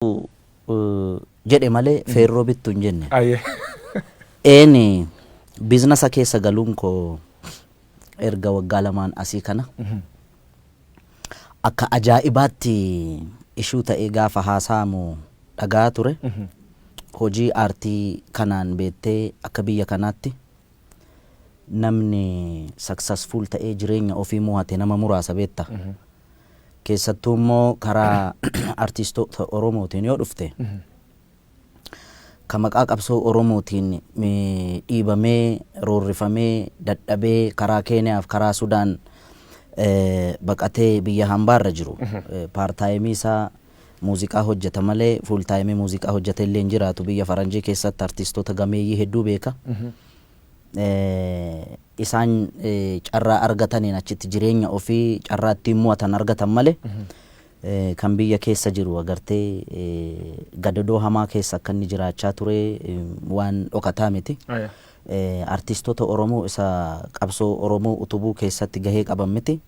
Jedhe malee feerroo bittu hin jenne. Ayyee. Een biizinasa keessa galuun koo erga waggaa 2n asii kana akka ajaa'ibaatti ishuu ta'ee gaafa haasa'amu dhaga'aa ture. Hojii aartii kanaan beektee akka biyya kanaatti namni successful ta'ee jireenya ofii mo'ate nama muraasa beekta. Keessattuu immoo karaa artistoota Oromootiin yoo dhufte, ka maqaa qabsoo Oromootiin dhiibamee, roorrifamee, dadhabee karaa Keeniyaaf karaa Sudaan baqatee biyya hambaarra jiru. Part-time isaa muuziqaa hojjeta malee full time muuziqaa hojjete illee hin jiraatu. Biyya faranjii keessatti artistoota gameeyyii hedduu beeka. Isaan carraa argataniin achitti jireenya ofii carraa ittiin mo'atan argatan malee, kan biyya keessa jiru agartee gadadoo hamaa keessa akka inni jiraachaa ture waan dhokataa miti. Artistoota Oromoo isa qabsoo Oromoo utubuu keessatti gahee qaban miti.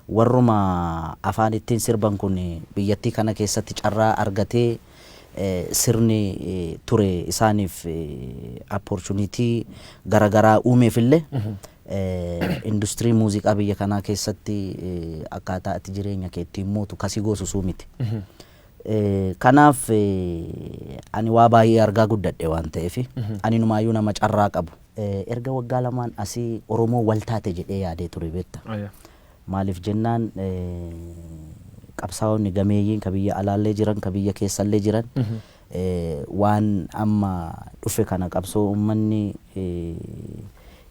Warruma afaan ittiin sirban kun biyyattii kana keessatti carraa argatee sirni ture isaaniif opportunity garaagaraa uumeefillee, industirii muuziqaa biyya kanaa keessatti akkaataa ati jireenya kee ittiin mootu kasii goosisuu miti. Kanaaf ani waa baay'ee argaa guddadhe waan ta'eef, ani numaayyuu nama carraa qabu. Erga waggaa 2n asii Oromoo wal taate jedhee yaadee ture, beekta. Maaliif jennaan, qabsaa'onni gameeyyiin ka biyya alaallee jiran, ka biyya keessallee jiran, waan amma dhufe kana, qabsoo uummanni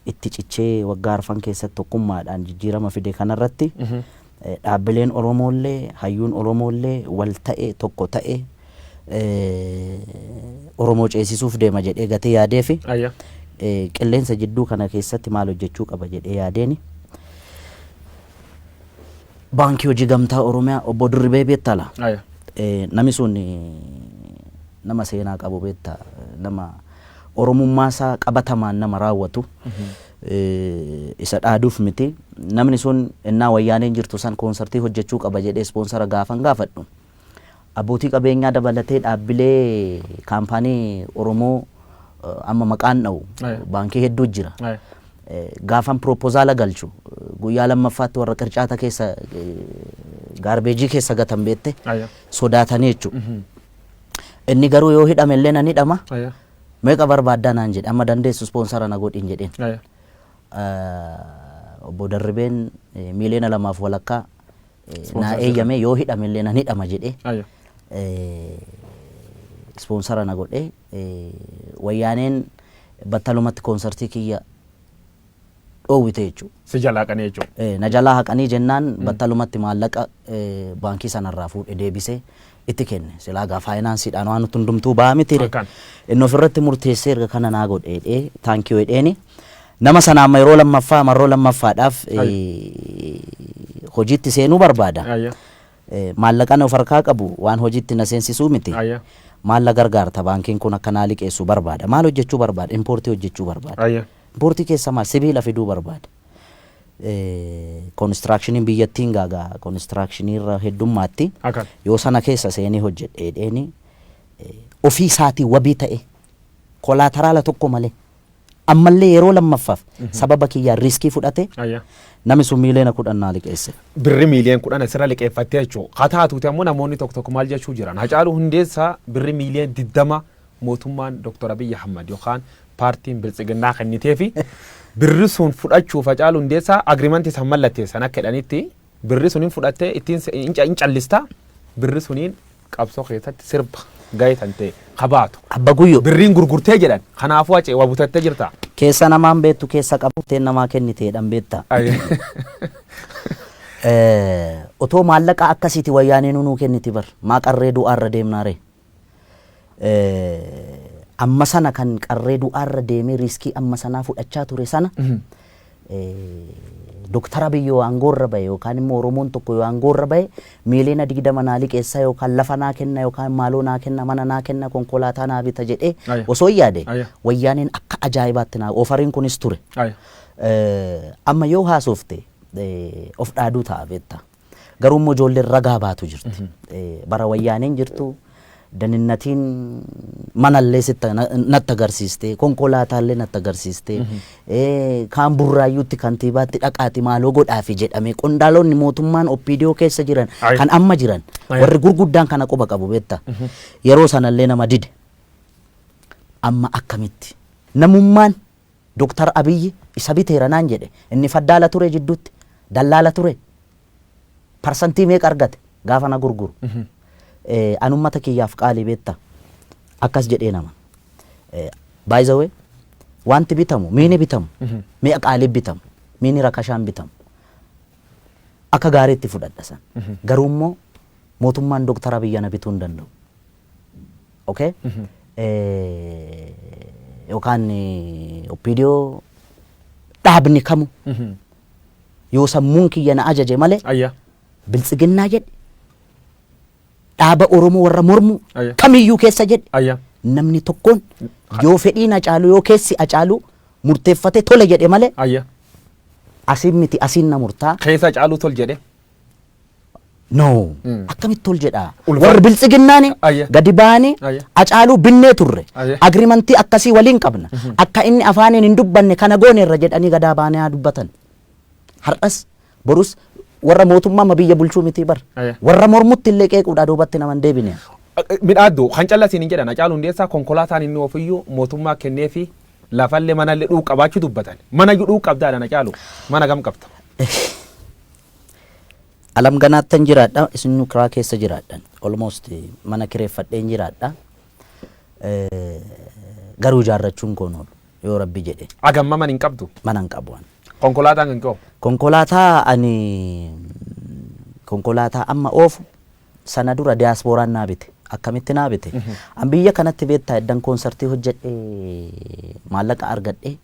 itti cichee waggaa 4 keessatti tokkummaadhaan jijjiirama fide kanarratti, dhaabbileen Oromoollee, hayyuun Oromoollee wal ta'e, tokko ta'e, Oromoo ceesisuuf deema jedhee gatee yaadee fi qilleensa jidduu kana keessatti maal hojjechuu qaba jedhee yaadeeni. Baankii Hojii Gamtaa Oromiyaa, obbo Dirribee beektala. Namni sun nama seenaa qabu beekta, nama Oromummaa isaa qabatamaan nama raawwatu, isa dhaaduuf miti. Namni sun innaa Wayyaaneen jirtu san koonsartii hojjechuu qaba jedhee sponsor gaafan gaafadhu, abbootii qabeenyaa dabalatee dhaabbilee kaampaanii Oromoo amma maqaan dha'u baankii hedduu jira. Gaafan proposal galchu guyyaa lammaffaatti warra qircaata keessa, garbage keessa gatan beette, sodaatanii jechuudha. Inni garuu yoo hidhame illee nan hidhama. Meeqa barbaaddaa naan jedhe. Amma dandeessu sponsor na godhin jedheen. Obbo Darribeen 2.5 miiliyoona naa eeyyame, yoo hidhame illee nan hidhama jedhee sponsor na godhee, Wayyaaneen battalumatti koonsartii kiyya dhoowwite jechuudha. Si jalaa haqanii jechuudha. Na jalaa haqanii jennaan battalumatti maallaqa baankii sanarraa fuudhe deebisee itti kenne. Silaa gaa faayinaansiidhaan waan nuti hundumtuu ba'aa miti. Inni ofirratti murteessee erga kana naa godhe, thank you jedheeni. Nama sana amma yeroo lammaffaa, marroo lammaffaadhaaf hojiitti seenuu barbaada. Maallaqan of harkaa qabu waan hojiitti na seensisuu miti. Maal na gargaarta? Baankiin kun akka naa liqeessu barbaada. Maal hojjechuu barbaada? Import hojjechuu barbaada. Import keessa maal? Sibiila fiduu barbaada. Constructioniin biyyattiin gaagaa constructionii irra heddummaatti. Yoo sana keessa seenee hojjedhe jedheeni, ofii isaatii wabii ta'e, collateral tokko malee, ammallee yeroo lammaffaaf sababa kiyyaan risk fudhate, namni sun 10 miiliyoona naa liqeesse. Birri 10 miiliyoona asirra liqeeffattee jechuudha. Haa taatuuti ammoo namoonni tokko tokko maal jechuu jiran? Hacaaluu Hundeessaa birri 20 miiliyoona mootummaan Dr. Abiyyi Ahmad yookaan paartiin Biltsiginnaa kennitee fi birri sun fudhachuuf Hacaaluu Hundeessaa agreement san mallatteessan akka jedhanitti, birri sun hin fudhattee ittiin hin callista, birri suniin qabsoo keessatti sirba gahee tan ta'e kabaatu. Abba Guyyoo. Birriin gurgurtee jedhan, kanaafuu Hacee waa butattee jirta. Keessa namaan beektu, keessa qabuuteen namaa kenniteedhaan beekta. Otoo maallaqa akkasiiti Wayyaanee nuu kenniti bar, maa qarree du'aarra deemnaare? Amma sana kan qarree du'aarra deemee risk amma sanaa fudhachaa ture sana, Dooktar Abiy yoo aangoorra bahe yookaan immoo Oromoon tokko yoo aangoorra bahe, 20 miiliyoona naa liqeessa yookaan lafa naa kenna yookaan maaloo naa kenna, mana naa kenna, konkolaataa naa bita jedhee osoo hin yaade, Wayyaaneen akka ajaa'ibaatti naa offeriin kunis ture. Amma yoo haasofte of dhaaduu ta'a, beekta. Garuu immoo ijoolleen ragaa baatu jirti. Bara Wayyaaneen jirtu Daninnatiin manallee sitti natti agarsiiste, konkolaataallee natti agarsiiste, kaan Burraayyuutti kantiibaatti dhaqaati maaloo godhaafi jedhame. Qondaalonni mootummaan OPDO keessa jiran kan amma jiran warri gurguddaan kana quba qabu, beekta. Yeroo sanallee nama dide. Amma akkamitti namummaan Doktar Abiyyi isa biteera naan jedhe? Inni faddaala ture, jidduutti dallaala ture, parsantii meeqa argate gaafa na gurguru? An ummata kiyyaaf qaalii, beekta, akkas jedhee nama. By the way, wanti bitamu, miini bitamu mi'a qaalii bitamu, miini rakashaan bitamu akka gaariitti fudhadha san. Garuu immoo mootummaan Doktar Abiyyi na bituu hin danda'u. Okay? Yookaan OPDO dhaabni kamu yoo sammuun kiyya na ajaje malee Biltsiginnaa jedhe, dhaaba Oromoo warra mormu kamiyyuu keessa jedhe, namni tokkoon yoo fedhiin Hacaaluu, yoo keessi Hacaaluu murteeffate tole jedhe malee asiin miti, asiin na murtaa. Keessa Hacaaluu tol jedhe. No. Akkamitti tol jedhaa? Warri Biltsiginnaani gadi ba'anii Hacaaluu binnee turre. Agreement akkasii waliin qabna. Akka inni afaaniin hin dubbanne kana gooneerra jedhanii gadaa ba'anii haa dubbatan. Har'as borus warra mootummaa amma biyya bulchuu miti bar. Warra mormutti illee qeequudhaa duubatti nama hin deebine. Midhaaddu kan callasiin hin jedhan, Hacaaluu Hundeessaa konkolaataan inni ofiyyuu mootummaa kenneefi lafallee manallee dhuu qabaachuu dubbatan. Mana iyyuu dhuu qabdaadha Hacaaluu. Mana gam qabda? Alam ganaattan jiraadha, isin kiraa keessa jiraadhan. Almost mana kireeffadheen jiraadha. Garuu ijaarrachuun koon oolu yoo Rabbi jedhe. Agamma mana hin qabdu. Mana hin qabu ani. Konkolaataan kan koo? Konkolaataa, ani konkolaataa amma oofu sana dura diyaaspooraan naa bite. Akkamitti naa bite? An biyya kanatti, beektaa, eddan koonsartii hojjedhee maallaqa argadhee,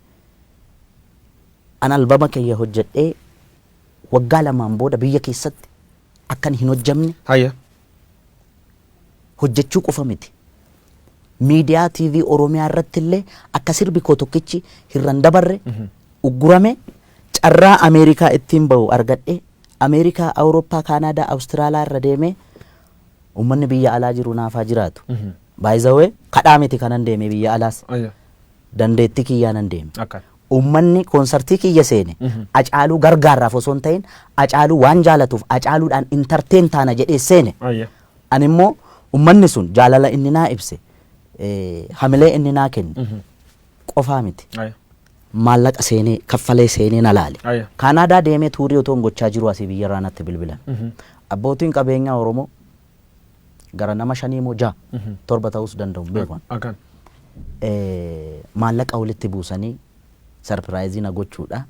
an albama kiyya hojjedhee waggaa 2n booda biyya keessatti akkan hin hojjamne, hojjechuu qofa miti. Miidiyaa TV Oromiyaa irratti illee akka sirbi koo tokkichi hirran dabarre uggurame. Carraa Ameerikaa ittiin bahu argadhe. Ameerikaa, Awurooppaa, Kaanaadaa, Awustiraalaa irra deemee uummanni biyya alaa jiru naafaa jiraatu. By the way, kadhaa miti kanan deeme biyya alaas. Dandeettii kiyyaa nan deeme. Uummanni koonsartii kiyya seene Acaaluu gargaarraaf osoo hin ta'in Acaaluu waan jaalatuuf, Acaaluudhaan entertain taana jedhee seene. Ani immoo uummanni sun jaalala inni naa ibse, hamilee inni naa kenne qofaa miti. Maallaqa seenee kaffalee seenee na laale. Kaanaadaa deemee tour otoo hin gochaa jiru asii biyyarraa natti bilbilan. Abbootiin qabeenyaa Oromoo gara nama shanii moo ja'a, torba ta'uus danda'u, hin beeku. Maallaqa walitti buusanii surprise na gochuudha.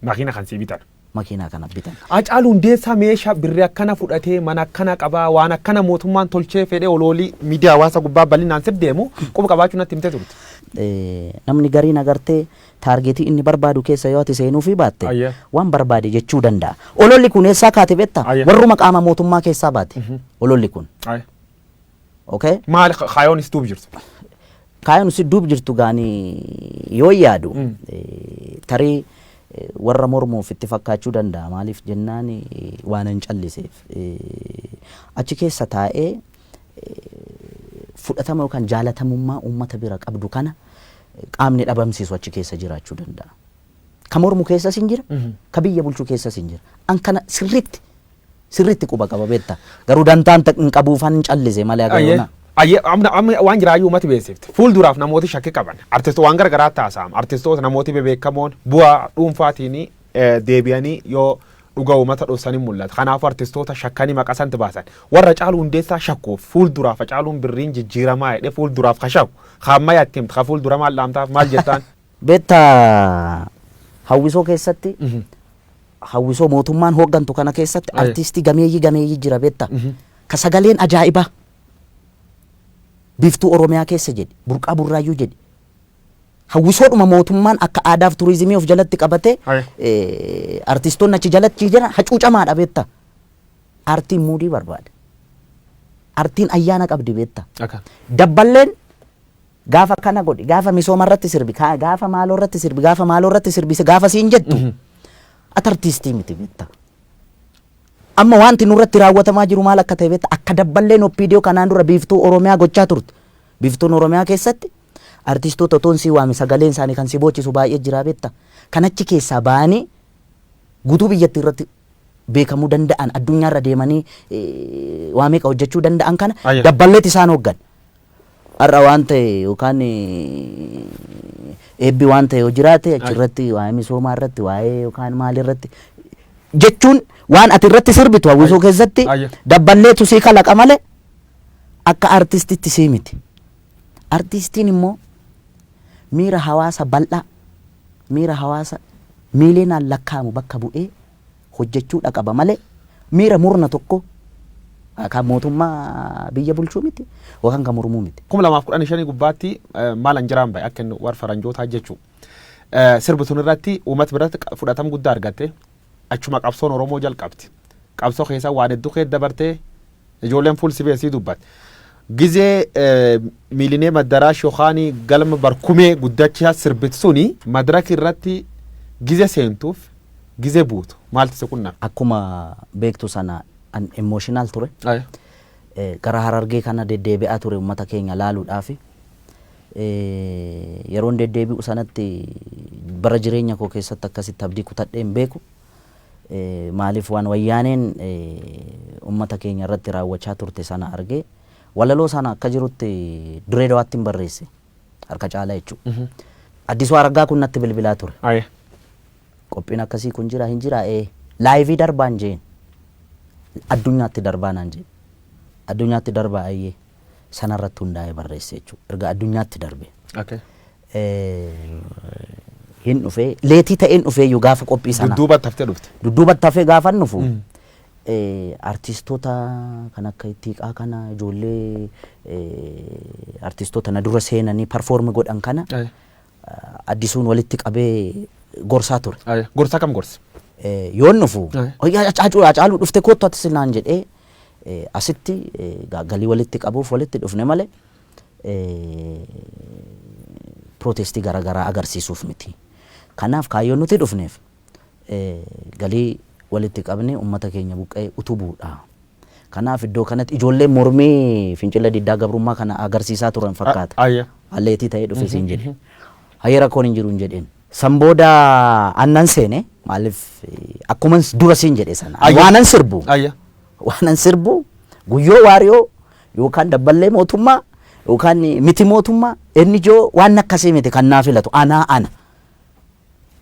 Makiina kan sii bitan. Makiinaa kana bitan. Hacaaluu Hundeessaa meeshaa birrii akkana fudhatee mana akkana qabaa, waan akkana mootummaan tolchee fedhee oloolii miidiyaa hawaasa gubbaa bal'inaan sir deemu quba qabaachuu natti himtee turte. Namni gariin agartee target inni barbaadu keessa yoo ati seenuufii baatte waan barbaade jechuu danda'a. Ololli kun eessaa kaate, beektaa? Warruma qaama mootummaa keessaa baate ololli kun. Okay? Maali kaayoon is duub jirtu? Kaayoon si duub jirtu gaanii yoo yaadu tarii warra mormuuf itti fakkaachuu danda'a. Maaliif jennaan, waan hin calliseef. Achi keessa taa'ee fudhatama yookaan jaalatamummaa uummata bira qabdu kana qaamni dhabamsiisu achi keessa jiraachuu danda'a. Ka mormu keessas hin jira, ka biyya bulchu keessas hin jira. An kana sirriitti sirriitti quba qaba, beekta. Garuu dantaan hin qabuufan hin callise malee agayoona. Ayyee, amma waan jiraayyuu uummati beeksifte. Fuulduraaf namooti shakkii qaban. Artistoota waan garagaraa taasisama. Artistoota namooti bebeekamoon bu'aa dhuunfaatiin deebi'anii yoo dhuga uummata dhoksanii mul'ata. Kanaafuu artistoota shakkanii maqaa santi baasan. Warra Hacaaluu Hundeessaa shakkuuf fuulduraaf Hacaaluun birriin jijjiiramaa jedhee fuulduraaf ka shakku. Ka ammayyaa itti himte, ka fuuldura maal dhaamtaaf, maal jettaan? Beektaa, hawwisoo keessatti, hawwisoo mootummaan hooggantu kana keessatti artiistii gameeyyii gameeyyii jira, beektaa. Ka sagaleen ajaa'ibaa Biiftuu Oromiyaa keessa jedhi, Burqaa Burraayyuu jedhi. Hawwisoodhuma mootummaan akka aadaaf turizimii of jalatti qabatee artistoonni achi jalatti jiran hacuucamaadha, beektaa. Aartiin muudii barbaada. Aartiin ayyaana qabdi, beektaa. Dabballeen gaafa kana godhi, gaafa misooma irratti sirbi, gaafa maaloo irratti sirbi, gaafa maaloo irratti sirbi, gaafa siin jettu ati artiistii miti, beektaa. Amma wanti nurratti raawwatamaa jiru maal akka ta'e beekta? Akka dabballeen OPDO kanaan dura Biiftuu Oromiyaa gochaa turte. Biiftuun Oromiyaa keessatti artistoota otoon sii waame sagaleen isaanii kan si boochisu baay'ee jira, beekta. Kan achi keessaa ba'anii guutuu biyyattii irratti beekamuu danda'an, addunyaarra deemanii waa meeqa hojjechuu danda'an kana dabballeet isaan hooggan. Har'a waan ta'e yookaan eebbi waan ta'e yoo jiraate, achirratti waa'ee misoomaa irratti, waa'ee yookaan maal irratti jechuun, waan ati irratti sirbitu hawwisoo keessatti dabballeetu sii kalaqa malee akka artistitti sii miti. Artistiin immoo miira hawaasa bal'aa, miira hawaasa miiliyoonaan lakkaa'amu bakka bu'ee hojjechuudha qaba malee miira murna tokko kan mootummaa biyya bulchuu miti yookaan kan mormuu miti. 2015 gubbaatti maal jiraan bahe akka inni warra faranjootaa jechuu. Sirbi sun irratti uummata biratti fudhatama guddaa argatte, achuma qabsoon Oromoo jalqabdi. Qabsoo keessa waan hedduu keessa dabartee ijoolleen fuul sibeessii dubbatte. Gizee Miilineem Addaraash yookaan galma barkumee guddachaa sirbitu suni madaraka irratti gize seentuuf gize buutu maaltu si qunname? Akkuma beektu sana an emotional ture. Gara Harargee kana deddeebi'aa ture uummata keenya laaluudhaafi. Yeroon deddeebi'u sanatti bara jireenya koo keessatti akkasitti abdii kutadhee hin beeku. Maaliif, waan wayyaaneen uummata keenya irratti raawwachaa turte sana argee walaloo sana akka jirutti Dirree Dawaatti hin barreesse harka caalaa jechuudha. Addisuu Araggaa kun natti bilbilaa ture. Qophiin akkasii kun jira hin jira, ee live darbaan jeen, addunyaatti darbaa naan jeen, addunyaatti darbaa, ayyee, sanarratti hundaa'ee barreesse jechuudha. Erga addunyaatti darbe. Hin dhufee, late ta'een dhufee iyyuu gaafa qophii sanaa. Dudduubatti haftee dhufte. Dudduubatti hafee gaafa dhufu artistoota kan akka Ittiiqaa kana, ijoollee artistoota na dura seenanii perform godhan kana Addisuun walitti qabee gorsaa ture. Gorsaa kam gorsa? Yoon dhufu, "Hacaaluu dhufte, kottu ati," naan jedhee, asitti galii walitti qabuuf walitti dhufne malee protest garaagaraa agarsiisuuf miti. Kanaaf kaayyoon nuti dhufneef galii walitti qabne uummata keenya buqqee utubuudha. Kanaaf iddoo kanatti ijoolleen mormii fincila diddaa gabrummaa kana agarsiisaa turan fakkaata. Late ta'ee dhufe siin jedhe. Hayyee, rakkoon hin jiru hin jedheen. San booda annan seene, maaliif, akkuma dura siin jedhe sana waanan sirbu. Waanan sirbu Guyyoo Waariyoo yookaan dabballee mootummaa yookaan miti mootummaa NGO waan akkasii miti kan naa filatu anaa ana.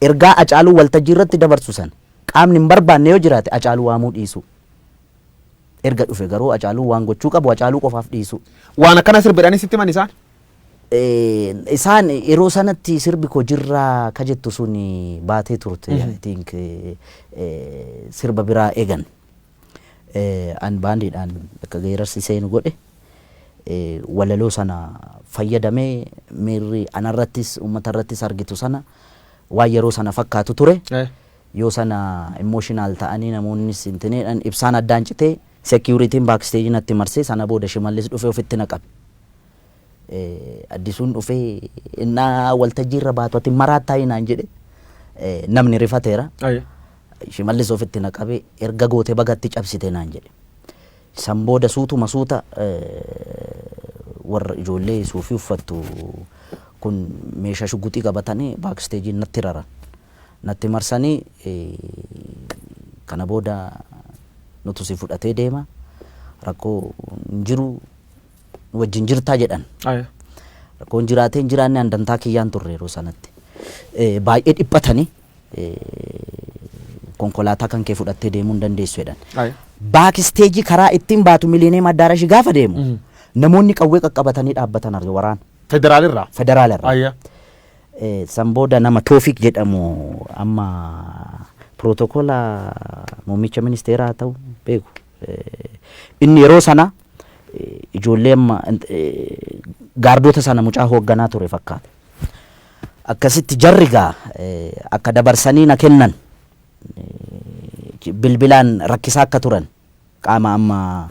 Ergaa Hacaaluu waltajjii irratti dabarsu sana qaamni hin barbaanne yoo jiraate Hacaaluu waamuu dhiisu. Erga dhufe garuu Hacaaluu waan gochuu qabu Hacaaluu qofaaf dhiisu. Waan akkana sirbidhanii sitti himan isaan? Isaan yeroo sanatti sirbi koo jirraa ka jettu sun baatee turte, I think sirba biraa eegan. An baandiidhaan akka geerarsi seenu godhe, walaloo sana fayyadamee miirri anarrattis uummatarrattis argitu sana waan yeroo sana fakkaatu ture. Yoo sana emotional ta'anii namoonnis intineedhaan ibsaan addaan citee, securityn backstage natti marsee, sana booda Shimallis dhufee ofitti na qabe. Addisuun dhufee, "Innaa waltajjii irra baatu ati maraattaa?" naan jedhe, namni rifateera. Shimallis ofitti na qabe, "Erga goote bagatti cabsite," naan jedhe. San booda suutuma suuta warra ijoollee suufii uffattu kun meeshaa shuguxii qabatanii backstage natti raran. Natti marsanii, kana booda nutu si fudhatee deema, rakkoo hin jiru, wajjin jirtaa jedhan. Rakkoon jiraatee hin jiraanne andantaa kiyyaan turre yeroo sanatti. Baay'ee dhiphatanii, konkolaataa kan kee fudhattee deemuu hin dandeessu jedhan. Backstage karaa ittiin baatu Miliineem Addaarashi gaafa deemu namoonni qawwee qaqqabatanii dhaabbatan arge, waraana. Federaalirraa? Federaalarraa. San booda nama Toofiq jedhamu, amma pirootokola muummicha ministeeraa ta'u beeku. Inni yeroo sana ijoollee amma gaardota sana mucaa hoogganaa ture fakkaata. Akkasitti jarri gaa akka dabarsanii na kennan bilbilaan rakkisaa akka turan qaama amma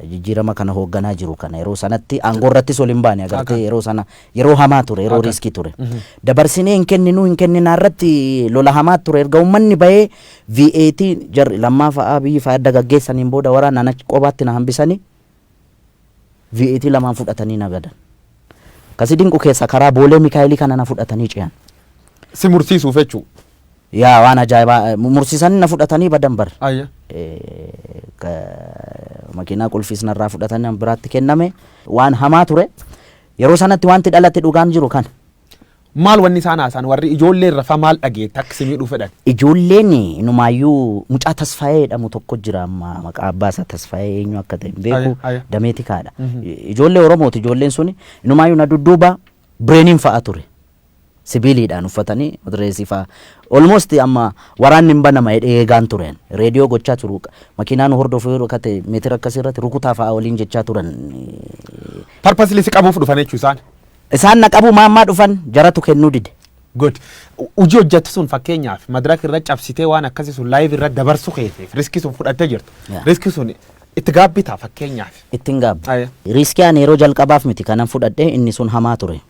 Jijjiirama kana hoogganaa jiru kana yeroo sanatti aangoo irrattis ol hin baane agartee, yeroo sana yeroo hamaa ture, yeroo risk ture. Dabarsinee hin kenninuu, hin kenninaa irratti lola hamaa ture. Erga uummanni bahee V8 jarri Lammaa fa'aa biyyi fa'aa adda gaggeessaniin booda waraana achi qobaatti na hambisanii V8 lamaan fudhatanii na gadan. Akkasi dinqu keessa karaa Boolee Mikaayilii kana na fudhatanii ce'an. Si mursiisuuf jechuudha. Yaa, waan ajaa'ibaa, mursiisanii na fudhatanii badan bar. Makiinaa qulfiis narraa fudhatanii nama biraatti kenname. Waan hamaa ture. Yeroo sanatti wanti dhalate dhugaan jiru kana. Maal wanni isaan haasa'an, warri ijoollee irra fa maal dhageette akka si miidhuu fedhan? Ijoolleen inumaayyuu mucaa Tasfaayee jedhamu tokko jira, amma maqaa abbaa isaa Tasfaayee eenyu akka ta'e hin beeku, dameeti kaadha. Ijoollee Oromooti ijoolleen suni, inumaayyuu na dudduuba bireeniin fa'a ture. Sibiiliidhaan uffatanii madireesii fa'a. Almost amma waraanni hin banama jedhee eegaan tureen. Reediyoo gochaa turu. Makiinaa nu hordofu yeroo kate meetira akkasii irratti rukutaa fa'a waliin jechaa turan. Purposely si qabuuf dhufan jechuu isaan. Isaan na qabu maammaa dhufan, jaratu kennuu dide. Good. Hojii hojjettu sun, fakkeenyaaf madaraka irra cabsitee waan akkasii sun live irra dabarsu keetiif risk sun fudhattee jirtu. Risk sun itti gaabbitaa fakkeenyaaf? Ittiin gaabba. Risk ani yeroo jalqabaaf miti kanan fudhadhe, inni sun hamaa ture.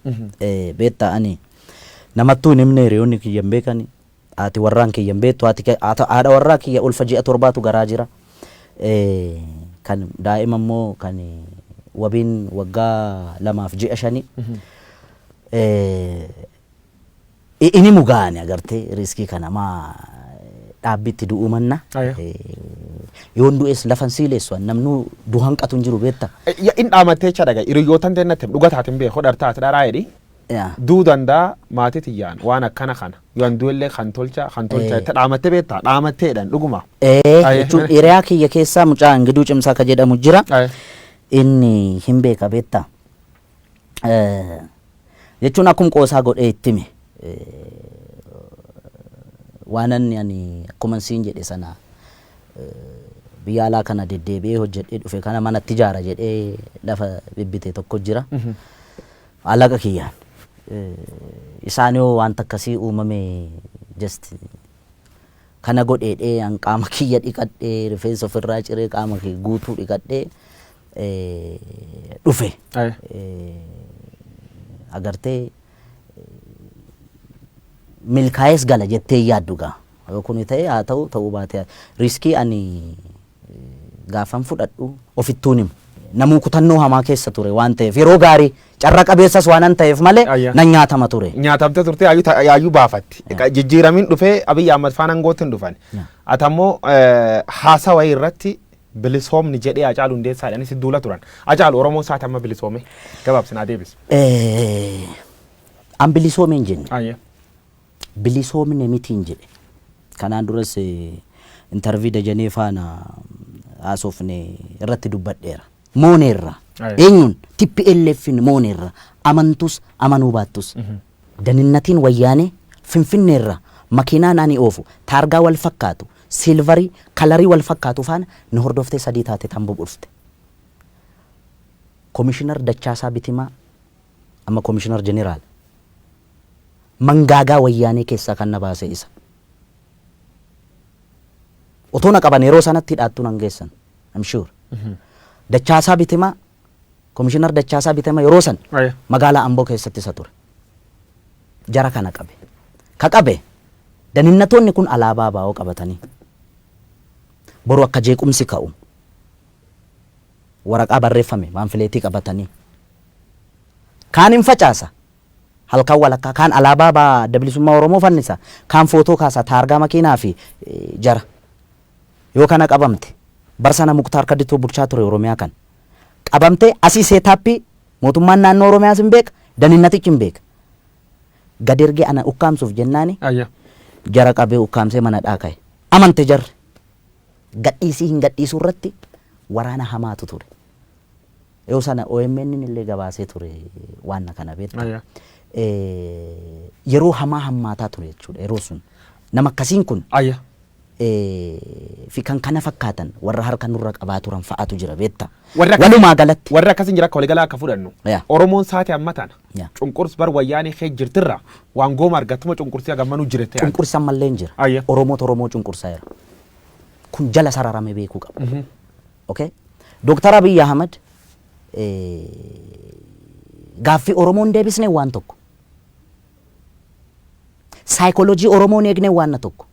Beektaa, ani namattuu hin himne, hiriyoonni kiyya hin beekani. Haati warraan kiyya hin beektu. Haadha warraa kiyya ulfa ji'a 7tu garaa jira. Kan daa'ima immoo kan wabiin waggaa 2 fi ji'a 5. Inni mugaane agartee, risk kana maa dhaabbitti du'uu manna. Yoon du'es lafan siileessu, namnu du'an qatu hin jiru, beekta. In dhaamattee jecha dhaga hiriyootan teennatti dhuga taatin beeku, dhartaate dharaa jedhi. Duu danda'a maatii tiyyaan waan akkana kana yoon du'ellee kan tolcha kan tolcha itti dhaamattee beektaa, dhaamatteedhaan dhuguma. Jechuun hiriyaa kiyya keessaa mucaa Ingiduu Cimsaa ka jedhamu jira. Inni hin beeka, beektaa. Jechuun akkum qoosaa godhee itti hime. Waan ani akkuma siin jedhe sana biyya alaa kana deddeebi'ee hojjedhee dhufe kana manatti ijaara jedhee lafa bibbite tokko jira. Alaqa kiyyaan. Isaan yoo wanta akkasii uumame just kana godheedhee an qaama kiyya dhiqadhee, rifeensa ofirraa ciree, qaama kiyya guutuu dhiqadhee dhufe. Agartee, milkaa'ees gala jettee yaaddu gaa. Yoo kuni ta'e haa ta'u, ta'uu baate risk ani gaafan fudhadhu ofittuun himu. Namuu kutannoo hamaa keessa ture waan ta'eef, yeroo gaarii carra qabeessas waan ta'eef malee nan nyaatama ture. Nyaatamte turte, yaayyuu baafatti. Jijjiiramiin dhufee Abiyyi Ahmad faana aangootti hin dhufan. Ati ammoo haasawa irratti bilisoomni jedhee Hacaaluu Hundeessaadhaan si duula turan. Hacaalu, Oromoon isaati amma bilisoome? Gabaabsinaa deebisi. An bilisoome hin jenne. Bilisoomne mitiin jedhe. Kanaan duras interview Dajanee faana haasofne irratti dubbadheera. Mooneerra. Eenyuun? TPLFin mooneerra. Amantus amanuu baattus. Daninnatiin wayyaanee Finfinneerra makiinaan ani oofu taargaa wal fakkaatu, silver color wal fakkaatu faana nu hordoftee sadii taate tamboo dhufte. Komishinar Dachaasaa Bitimaa, amma komishinar jeneraal, mangaagaa wayyaanee keessaa kan na baase isa. Otoo na qaban yeroo sanatti hidhaattuu nan geessan. I'm sure. Dachaasaa Bitimaa, komishinar Dachaasaa Bitimaa yeroo san magaalaa Amboo keessatti isa ture. Jara kana qabe. Ka qabe daninnatoonni kun alaabaa baa'oo qabatanii boru akka jeequmsi ka'u waraqaa barreeffame pamphlet qabatanii kaan hin facaasa, halkan walakkaa kaan alaabaa baa Adda Bilisummaa Oromoo fannisa, kaan footoo kaasa, taargaa makiinaa fi jara yoo kana qabamte bar sana Muktaar Kaditoo bulchaa ture Oromiyaa kan qabamte asii setup mootummaan naannoo Oromiyaas hin beeka, daninnatichi hin beeka, gad ergee ana ukkaamsuuf jennaani jara qabee ukkaamsee mana dhaaka'e. Amante jarri gadhiisii hin gadhiisuu irratti waraana hamaatu ture. Yoo sana OMN illee gabaasee ture waan kana, beekta. Yeroo hamaa hammaataa ture jechuudha yeroo sun. Nama akkasiin kun fi kan kana fakkaatan warra harka nurra qabaa turan fa'aatu jira, beekta. Walumaa galatti. Warri akkasiin jira, akka waliigalaa akka fudhannu. Oromoon saate amma tana. Cunqurs bar wayyaanee kee jirtirra waan gooma argattuma cunqursii hagammanuu jirette. Cunqursa mallee hin jira. Oromoota Oromoo cunqursaa jira. Kun jala sararame beekuu qaba. Okay? Dooktar Abiy Ahmad gaaffii Oromoon deebisne waan tokko. Saayikooloojii Oromoon eegne waan tokko.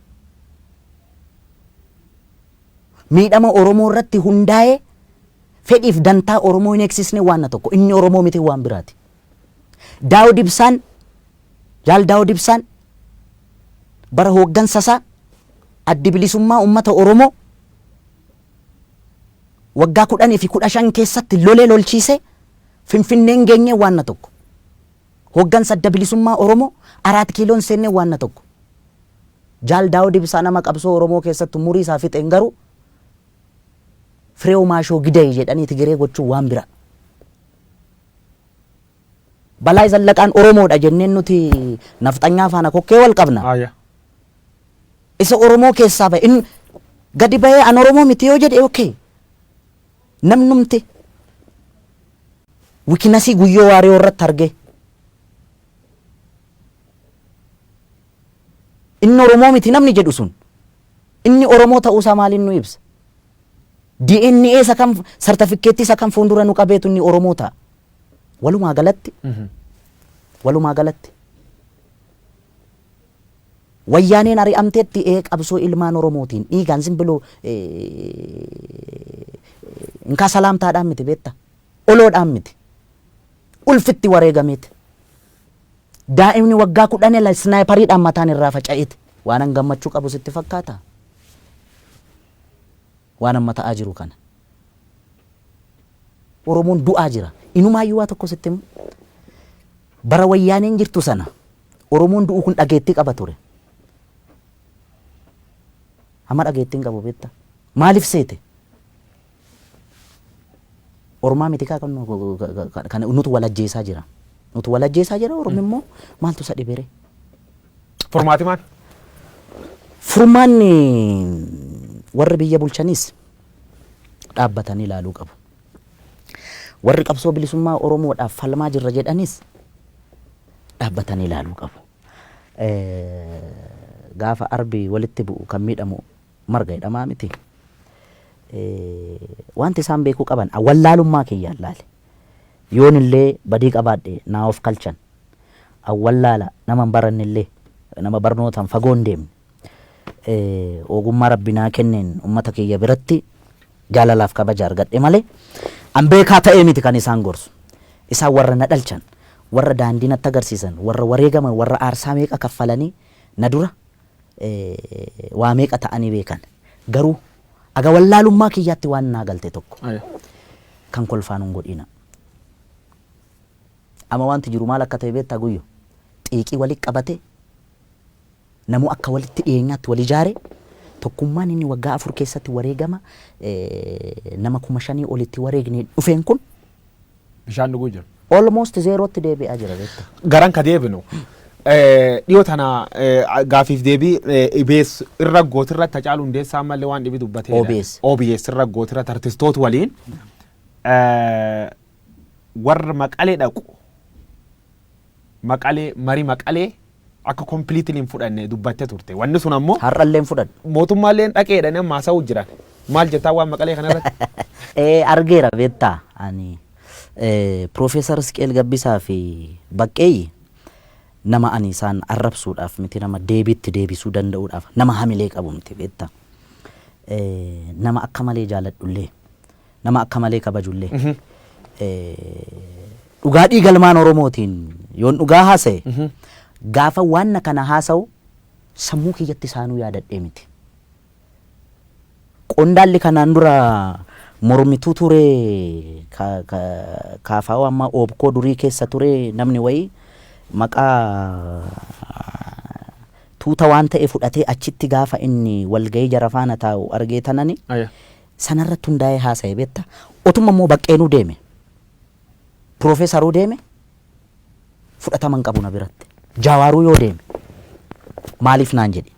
Miidhama Oromoo irratti hundaa'ee fedhiif dantaa Oromoo hin eegsisne waan tokko. Inni Oromoo miti, waan biraati. Daawud Ibsaan, Jaal Daawud Ibsaan bara hooggansa isaa Addi Bilisummaa Uummata Oromoo waggaa 10 fi 15 keessatti lolee lolchiisee Finfinneen geenye waan tokko. Hooggansa Adda Bilisummaa Oromoo Araat Kiiloon seenne waan tokko. Jaal Daawud Ibsaa nama qabsoo Oromoo keessatti umurii isaa fixeen garuu Fireew Maashoo Gidayi jedhanii Tigiree gochuun waan bira. Balaa Zallaqaan Oromoodha jenneen nuti nafxanyaa faana kokkee wal qabna. Isa Oromoo keessaa bahe inni gadi bahee an Oromoo miti yoo jedhe, okay. Namnumti weaknessii Guyyoo Waariyoo irratti argee inni Oromoo miti namni jedhu sun inni Oromoo ta'uusaa maaliin nu ibsa? DNA isa kam, sartifikeettii isa kam fuuldura nu qabeetu inni Oromoo ta'a? Walumaa galatti Wayyaaneen ari'amteetti qabsoo ilmaan Oromootiin dhiigaan simbiloo inkaa salaamtaadhaan miti, beetta, oloodhaan miti, ulfitti wareegameeti. Daa'imni waggaa 10 sniperiidhaan mataan irraa faca'eeti. Waan an gammachuu qabu sitti fakkaata? Waan amma ta'aa jiru kana. Oromoon du'aa jira. Inumaayyuu waa tokko sitti himu. Bara Wayyaaneen jirtu sana Oromoon du'u kun dhageettii qaba ture. Amma dhageettii hin qabu, beektaa? Maaliif seete? Ormaa miti kaa kan nutu wal ajjeesaa jira. Nutu wal ajjeesaa jira. Ormi immoo maaltu isa dhibere? Furmaati maal? Furmaanni warri biyya bulchanis dhaabbatanii ilaaluu qabu. Warri qabsoo bilisummaa Oromoodhaaf falmaa jirra jedhanis dhaabbatanii ilaaluu qabu. Gaafa arbi walitti bu'u kan miidhamu marga jedhamaa miti. Wanti isaan beekuu qaban wallaalummaa kiyyaan laale. Yoon illee badii qabaadhe naa of kalchan. Wallaala nama hin baranne illee, nama barnootaan fagoo hin deemne. Ogummaa Rabbi naa kenneen uummata kiyya biratti jaalalaaf kabaja argadhe malee an beekaa ta'ee miti kan isaan gorsu. Isaan warra na dhalchan, warra daandii natti agarsiisan, warra wareegaman, warra aarsaa meeqa kaffalanii na dura waa meeqa ta'anii beekan. Garuu aga wallaalummaa kiyyaatti waan naa galte tokko kan kolfaan hin godhina. Amma wanti jiru maal akka ta'e beektaa, Guyyo? Xiiqii walitti qabate namuu akka walitti dhiyeenyaatti wal ijaare, tokkummaan inni waggaa 4 keessatti wareegama nama 5,000 olitti wareegne dhufeen kun Bishaan dhuguu jiru. Almost zeerootti deebi'aa jira, beektaa. Garan ka deebinu dhiyoo tana gaafiif deebii EBS irra gootirratti Hacaaluu Hundeessaa ammallee waan dhibi dubbateedha. OBS. OBS irra gootirratti artistoota waliin warra Maqalee dhaqu, Maqalee marii Maqalee akka completely hin fudhanne dubbatte turte. Wanni sun ammoo Har'allee hin fudhadhu. Mootummaalleen dhaqeedhaan amma haasa'uu jiran. Maal jettaa waan Maqalee kanarratti? Argeera, beektaa, ani Piroofeesar Isqeel Gabbisaa fi Baqqeeyyi nama ani isaan arrabsuudhaaf miti, nama deebiitti deebisuu danda'uudhaaf nama hamilee qabu miti, beektaa. Nama akka malee jaaladhullee, nama akka malee kabajullee, dhugaa dhiigalmaan Oromootiin yoon dhugaa haasa'e, gaafa waan kana haasa'u sammuu kiyyatti isaanuu yaadadhee miti. Qondaalli kanaan dura mormituu ture, kaafaa'oo amma oobkoo durii keessa ture, namni wayii maqaa tuuta waan ta'e fudhatee achitti gaafa inni walgahii jara faana taa'u argee tanani sanarratti hundaa'ee haasa'e, beekta. Otuma immoo Baqqeenuu deeme, piroofeesaruu deeme, fudhatama hin qabu na biratti. Jaawaaruu yoo deeme maaliif naan jedhe,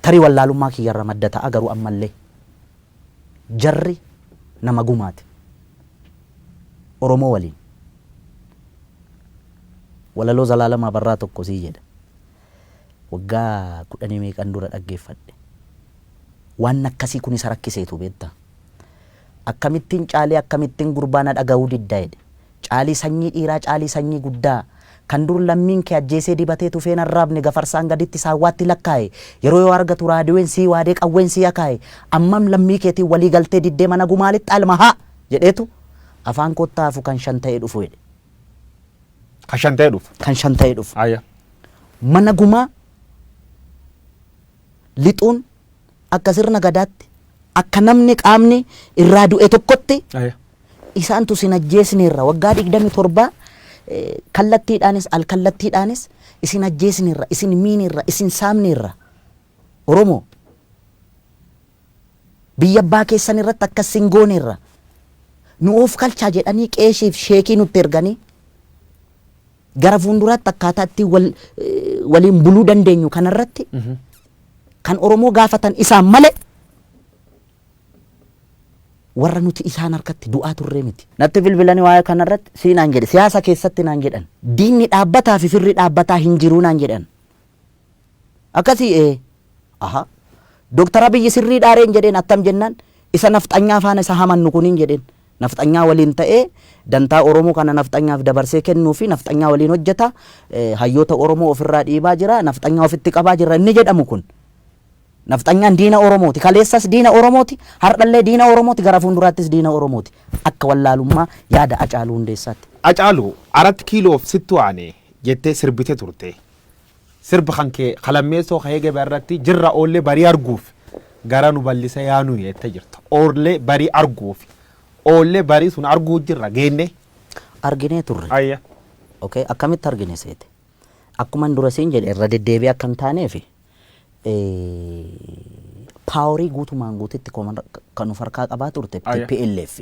tarii wallaalummaa kiyyarra madda ta'a, garuu ammallee jarri nama gumaati. Oromoo waliin walaloo Zalaalamaa Barraa tokko sii jedha. Waggaa kudhanii meeqan dura dhaggeeffadhe. Waan akkasii kun isa rakkiseetu, beektaa. Akkamittiin Caalii, akkamittiin gurbaa na dhaga'uu didda jedhe. Caalii sanyii dhiiraa, Caalii sanyii guddaa. Kan dur lammiin kee ajjeesee dibatee tufeen arraabne gafarsaan gaditti saawwaatti lakkaa'e. Yeroo yoo argatu raadiyoon sii waadee qawween sii akaa'e. Ammam lammii keetiin walii galtee diddee mana gumaalitti alma haa jedheetu afaan kottaa hafu kan shan ta'ee dhufu jedhe. Kan shan ta'ee dhufu. Kan shan ta'ee dhufu. Ayya. Mana gumaa lixuun akka sirna gadaatti, akka namni qaamni irraa du'e tokkotti, Ayya. isaantu sin ajjeesneerra, waggaa 27 kallattiidhaanis alkallattiidhaanis isin ajjeesneerra, isin miineerra, isin saamneerra. Oromoo biyya abbaa keessan irratti akkas sin gooneerra. Nu of kalchaa jedhanii qeeshiif sheekii nutti erganii gara fuulduraatti akkaataa itti waliin buluu dandeenyu kanarratti kan Oromoo gaafatan isaan malee warra nuti isaan harkatti du'aa turree miti. Natti bilbilanii waa'ee kanarratti sii naan jedhe, siyaasa keessatti naan jedhan. Diinni dhaabbataa fi firri dhaabbataa hin jiruu naan jedhan. Akkasii aha. Dooktar Abiyyi sirrii dhaareen jedheen, attam jennaan isa nafxanyaa faana isa hamannu kuniin jedheen. Nafxanyaa waliin ta'ee dantaa Oromoo kana nafxanyaaf dabarsee kennuu fi nafxanyaa waliin hojjeta. Hayyoota Oromoo ofirraa dhiibaa jira. Nafxanyaa ofitti qabaa jira inni jedhamu kun. Nafxanyaan diina Oromooti. Kaleessas diina Oromooti. Har'allee diina Oromooti. Gara fuulduraattis diina Oromooti. Akka wallaalummaa yaada Hacaaluu Hundeessaatti. Hacaaluu, arat kiiloof sittu aane jettee sirbite turte. Sirba kan kee kalammeessoo ka'ee gabaa irratti jirra oollee barii arguuf gara nu bal'ise yaanu jettee jirta. Oollee barii arguuf. Oollee barii sun arguu jirra geenne. Arginee turre. Ayya. Okay, akkamitti argine seete? Akkuma dura siin jedhe, irra deddeebi'ee akka hin taaneef powerii guutumaan guututti kan of harkaa qabaa turte Ayya. TPLF.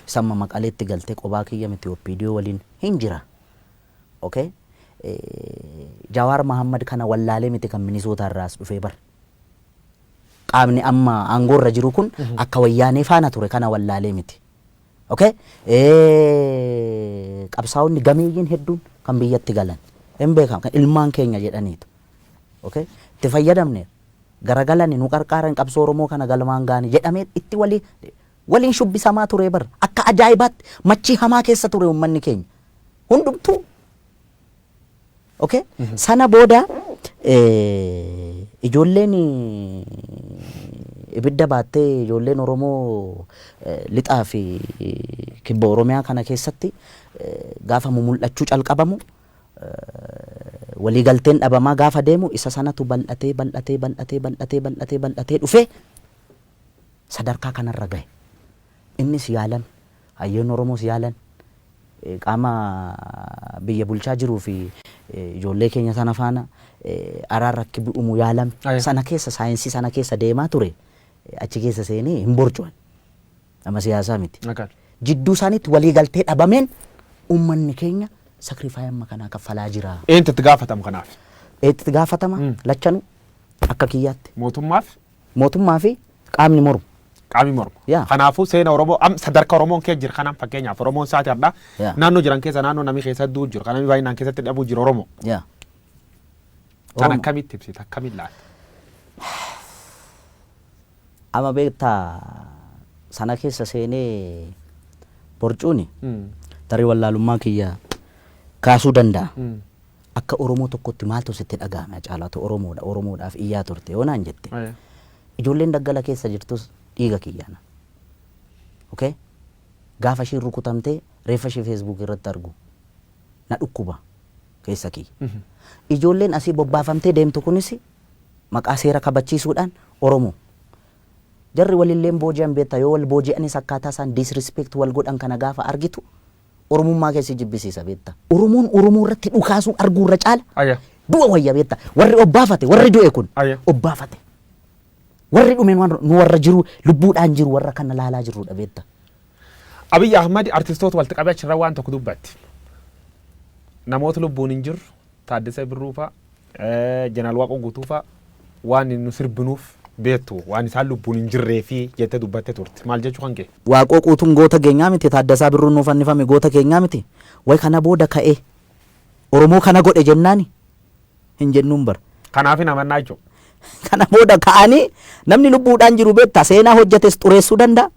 Samma Maqaleetti galtee qobaa kiyya miti, OPDO waliin hin jira. Okay? Jawaar Mahammad kana wallaalee miti kan Minisootaa irraa as dhufee bar. Qaamni amma aangoorra jiru kun akka wayyaanee faana ture kana wallaalee miti. Okay? Qabsaa'onni gameeyyiin hedduun kan biyyatti galan hin beekamu, kan ilmaan keenya jedhaniitu. Okay? Itti fayyadamne garagalani nu qarqaaran, qabsoo Oromoo kana galmaan gaani jedhamee itti walii waliin shubbisamaa ture bar. Akka ajaa'ibaatti machii hamaa keessa ture uummanni keenya. Hundumtuu. Okay? Sana booda ijoolleen ibidda baattee, ijoolleen Oromoo lixaa fi kibba Oromiyaa kana keessatti gaafa mumul'achuu calqabamu, waliigalteen dhabamaa gaafa deemu, isa sanatu bal'atee bal'atee bal'atee bal'atee bal'atee bal'atee dhufee sadarkaa kanarra gahe. Innis yaalan, hayyoonni Oromoos yaalan, qaama biyya bulchaa jiruu fi ijoollee keenya sana faana araarra akka bu'umu yaalame. Sana keessa saayinsii sana keessa deemaa ture, achi keessa seenee hin borcuan. Nama siyaasaa miti. Jidduu isaaniitti waliigaltee dhabameen uummanni keenya sacrifice amma kanaa kaffalaa jira. Eenyutu itti gaafatama kanaaf? Itti gaafatama lachanuu akka kiyyaatti. Mootummaaf? Mootummaa fi qaamni mormu. Qaamni mormu. Yaa. Kanaafuu seena Oromoo am sadarkaa Oromoon kee jira kanaan, fakkeenyaaf Oromoon saati har'aa naannoo jiran keessa naannoo namni keessa du'u jiru, kan namni baay'inaan keessatti dhabuu jiru Oromoo. Kan Oromoo. akkamitti ibsita, akkamitti laata? Amma beektaa, sana keessa seenee borcuuni tarii wallaalummaa kiyya kaasuu danda'a. Akka Oromoo tokkotti maaltu sitti dhaga'ame, Caalaatu Oromoodha, Oromoodhaaf iyyaa turte yoo naan jette. Ijoolleen daggala keessa jirtus dhiiga kiyyaana. Okay? Gaafa ishiin rukutamtee reeffa ishee Facebook irratti argu na dhukkuba keessa kiyya. Ijoolleen asii bobbaafamtee deemtu kunis maqaa seera kabachiisuudhaan Oromoo. Jarri walilleen booji'an beektaa, yoo wal booji'anis akkaataa isaan disrespect wal godhan kana gaafa argitu Oromummaa keessi jibbisiisa beektaa. Oromoon Oromoo irratti dhukaasuu arguu irra caala du'a wayya beektaa. Warri obbaafate, warri du'e kun obbaafate. Warri dhumeen waan nu warra jiru, lubbuudhaan jiru, warra kana laalaa jirrudha beektaa. Abiyyi Ahmad artistoota walitti qabee achirra waan tokko dubbatti. Namoota lubbuun hin jirru, Taaddasee Birruu fa'a, Jeneraal Waaqoo Guutuu fa'a waan nu sirbinuuf beektu waan isaan lubbuun hin jirree fi jettee dubbattee turte. Maal jechuu kan kee? Waaqoo Guutuun goota keenyaa miti, Taaddasaa Birruun nuuf fannifame goota keenyaa miti. Way kana booda ka'ee Oromoo kana godhe jennaani hin jennuun bara. Kanaaf hin amannaa jechuudha. Kana booda ka'anii namni lubbuudhaan jiru beektaa seenaa hojjetes xureessuu danda'a.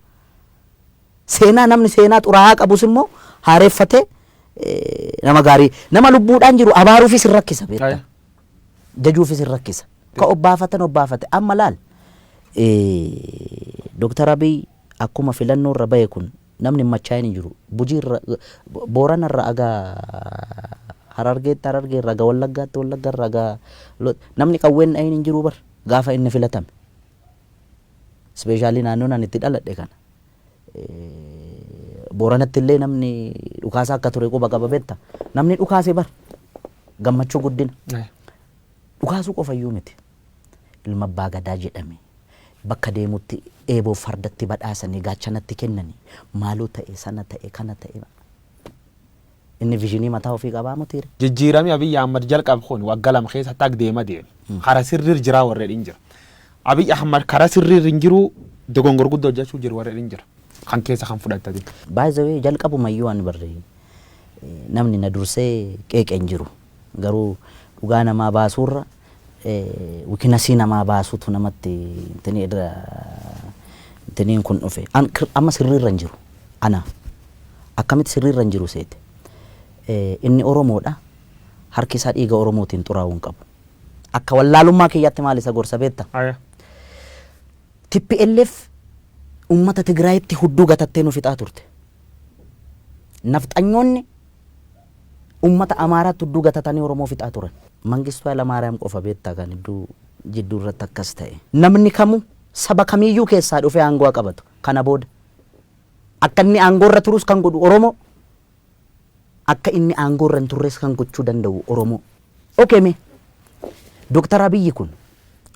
Seenaa namni seenaa xuraa'aa qabus immoo haareeffatee nama gaarii nama lubbuudhaan jiru abaaruufis hin rakkisa beektaa. Jajuufis hin rakkisa. Ka obbaafatan obbaafate amma laal, Dooktar Abiy akkuma filannoo irra bahe kun namni hin machaa'in hin jiru. Bujii irra, Boorana irra aga Harargeetti, Harargee irra aga Wallaggaatti, Wallagga irra aga namni qawween dhahin hin jiru bar gaafa inni filatame. Especially naannoon ani itti dhaladhe kana. Booranatti illee namni dhukaasaa akka ture quba qaba beekta. Namni dhukaase bar gammachuu guddina. Dhukaasuu qofa iyyuu miti. Ilma abbaa gadaa jedhame bakka deemutti eeboo fardatti badhaasanii gaachanatti kennanii maaloo ta'e, sana ta'e, kana ta'e. Inni vision mataa ofii qabaa mutiire. Jijjiiramni Abiyyi Ahmad jalqabe kun waggaa 2 keessatti akka deema deeme. Kara sirriir jiraa warreen hin jira. Abiyyi Ahmad karaa sirriir hin jiru, dogongor guddoo hojjechuu jiru warreen hin jira. Kan keessa kan fudhattati. By the way, jalqabumayyuu ani barre namni na dursee qeeqe hin jiru. Garuu dhugaa namaa baasuurra weakness namaa baasuutu namatti intini irra intiniin kun dhufe. Amma sirriirra hin jiru. Ana akkamitti sirriirra hin jiru seete? Inni Oromoodha. Harki isaa dhiiga Oromootiin xuraa'uu hin qabu. Akka wallaalummaa kiyyaatti maal isa gorsa beekta? TPLF uummata Tigraayitti hudduu gatattee nu fixaa turte. Nafxanyoonni uummata Amaaraatti hudduu gatatanii Oromoo fixaa turan. Mangistuu Hayilamaariyaam qofa beektaa kan hedduu jidduu irratti akkas ta'e. Namni kamuu saba kamiyyuu keessaa dhufee aangoo haa qabatu. Kana booda akka inni aangoo irra turus kan godhu Oromoo, akka inni aangoo irra hin turres kan gochuu danda'u Oromoo. Okay, mee Dooktar Abiyyi kun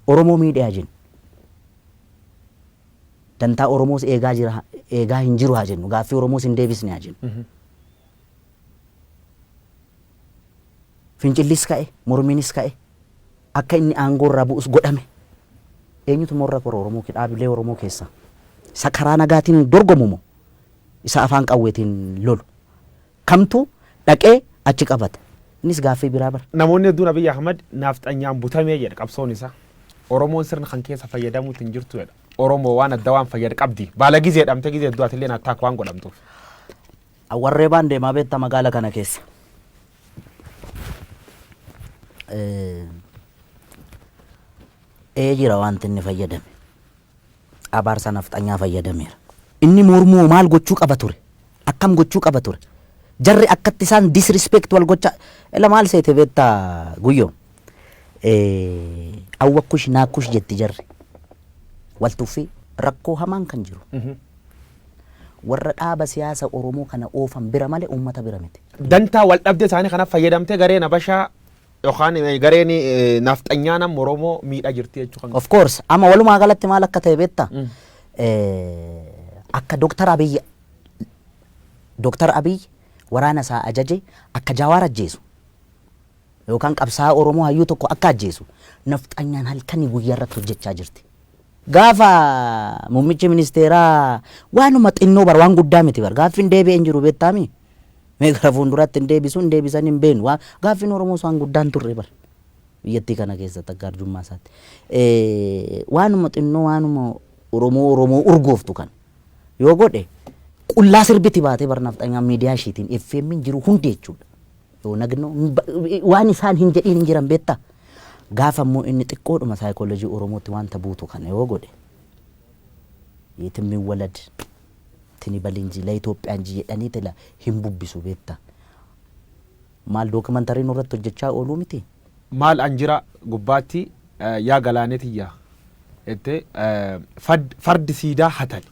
Oromoo miidhaa jennu. Dantaa Oromoos eegaa jira, eegaa hin jiru haa jennu, gaaffii Oromoos hin deebisne haa jennu. Fincillis ka'e, mormiinis ka'e, akka inni aangoo irraa bu'us godhame. Eenyutu morra kora Oromoo, dhaabilee Oromoo keessaa? Isa karaa nagaatiin dorgomu moo isa afaan qawweetiin lolu? Kamtu dhaqee achi qabata? Innis gaaffii biraa bara. Namoonni hedduun Abiyyi Ahmad naafxanyaan butamee jedha qabsoon isaa. Oromoon sirna kan keessa fayyadamuutti hin jirtu jedha. Oromoo waan adda waan fayyada qabdi. Baala gizee dhamte gizee hedduu atillee attaak waan godhamtuuf. Warree baan deemaa beekta magaala kana keessa. Ee, jira wanti inni fayyadame. Abaarsa nafxanyaa fayyadameera. Inni mormuu maal gochuu qaba ture? Akkam gochuu qaba ture? Jarri akkatti isaan disrespect wal gocha ila maal seete beektaa guyyoo? Awwakkush naakkush jetti jarri. Wal tuffii rakkoo hamaan kan jiru. Warra dhaaba siyaasa Oromoo kana oofan bira malee uummata bira miti. Dantaa wal dhabdee isaanii kanaaf fayyadamtee gareen Habashaa yookaan gareen nafxanyaa nama Oromoo miidhaa jirti jechuu kan. Of course, amma walumaa galatti maal akka ta'e beektaa? Akka Dooktar Abiy waraana isaa ajaje akka Jawaar ajjeesu yookaan qabsaa'aa Oromoo hayyuu tokko akka ajjeesu nafxanyaan halkanii guyyaa irratti hojjechaa jirti. Gaafa muummichi ministeeraa waanuma xinnoo bar, waan guddaa miti bar, gaaffiin deebi'ee hin jiru beektaami. Mee gara fuulduraatti hin deebisu hin deebisan hin beenu. Gaaffiin Oromoos waan guddaan turre bar. Biyyattii kana keessatti akka arjummaa isaatti. Waanuma xinnoo, waanuma Oromoo Oromoo urgooftu kan yoo godhe qullaa sirbiti baatee bar nafxanyaan miidiyaa ishiitiin FM jiru hundi jechuudha. Yoo nagnoo waan isaan hin jedhiin hin jiran beektaa. Gaafa immoo inni xiqqoodhuma saayikoolojii Oromootti wanta buutu kana yoo godhe የትም ይወለድ እንትን ይበል እንጂ ለኢትዮጵያ እንጂ jedhanii tila hin bubbisu beektaa. Maal, documentary nurratti hojjechaa ooluu miti. Maal an jira gubbaatti yaa galaanetiyya jettee fardi siidaa hatan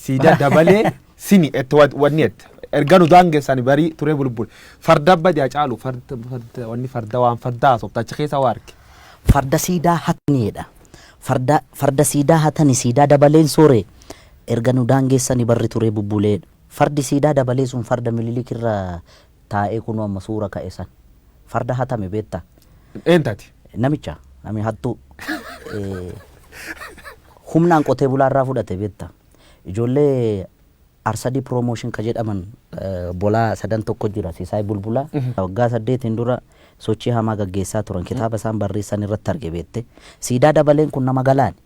siidaa dabalee sini ette wanni ette erga nu daangessan barii turee bulbul farda badi caalu farda farda wanni farda waan farda haasofta achi keessa waa arge. Farda siidaa hataniidha. Farda siidaa hatani siidaa dabaleen soore erga nu daangeessani barri turee bubbuleedha. Fardi siidaa dabalee sun farda Mililik irra taa'ee kunoo amma suura ka'e san. Farda hatame beektaa? Eentati? Namicha nami hattuu humnaan qotee bulaa irraa fudhate beektaa? Ijoollee Arsadii Promotion ka jedhaman bolaa sadan tokko jira, Sisaay Bulbulaa. Waggaa 8n dura sochii hamaa gaggeessaa turan, kitaaba isaan barreessan irratti arge beette. Siidaa dabaleen kun nama galaani.